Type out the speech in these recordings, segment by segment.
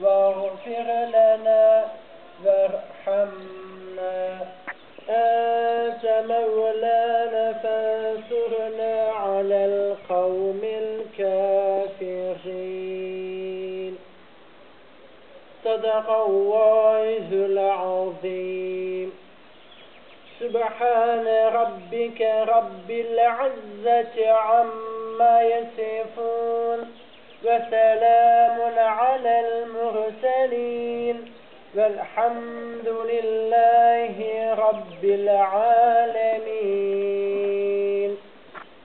واغفر لنا وارحمنا أنت مولانا فانصرنا على القوم الكافرين صدق الله العظيم سبحان ربك رب العزة عما يصفون وسلام على المرسلين والحمد لله رب العالمين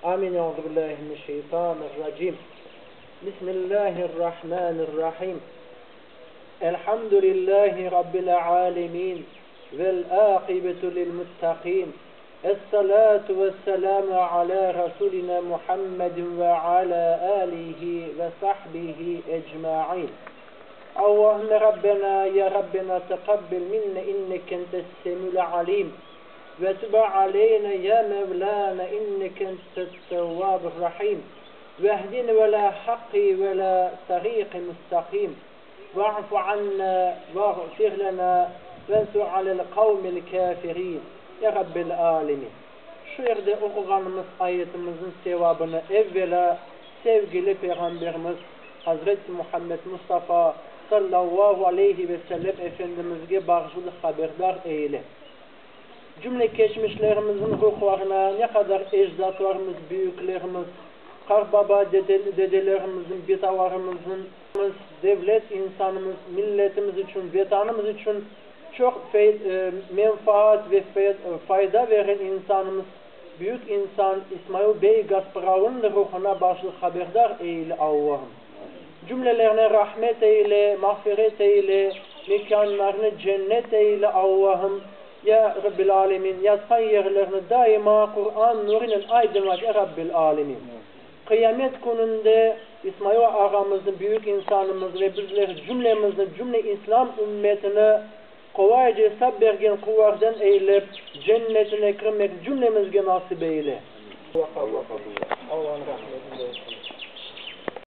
آمين أعوذ بالله من الشيطان الرجيم بسم الله الرحمن الرحيم الحمد لله رب العالمين والآقبة للمتقين الصلاة والسلام على رسولنا محمد وعلى آله وصحبه أجمعين اللهم ربنا يا ربنا تقبل منا إنك أنت السميع العليم وتب علينا يا مولانا إنك أنت التواب الرحيم واهدنا ولا حق ولا طريق مستقيم واعف عنا واغفر لنا وانصر على القوم الكافرين Ya Rabbel Alemin! Şu yerde oquğanımız ayetimizniñ sevabını evvelâ sevgili Peyğamberimiz Hazreti Muhammed Mustafa sallallahu aleyhi ve sellem Efendimizge bağışlı haberdar eyle. Cümle keçmişlerimizniñ ruhlarına, ne qadar ecdatlarımız, büyüklerimiz, qarbaba dedelerimizniñ, bitalarımıznıñ, devlet insanımız, milletimiz içün, Vetanımız içün çoq menfaat ve fayda veren insanımız, büyük insan İsmail bey Gaspıralı'nıñ ruhuna başlı haberdar eyle, Allahım. Cümlelerine rahmet eyle, mağfiret eyle, mekânlarını cennet eyle, Allahım. Ya Rabbil Alemin, yatqan yerlerini daima Quran nurınen aydınlat, Ya Rabbil Alemin. Qıyamet kününde İsmail ağamıznı, büyük insanımız ve bizler cümlemizni, cümle İslâm ümmetini qolayca esap bergen qullardan eylep, cennetine kirmek cümlemizge nasip eyle. Allah qabul etsin. Allanıñ rahmetinde olsun.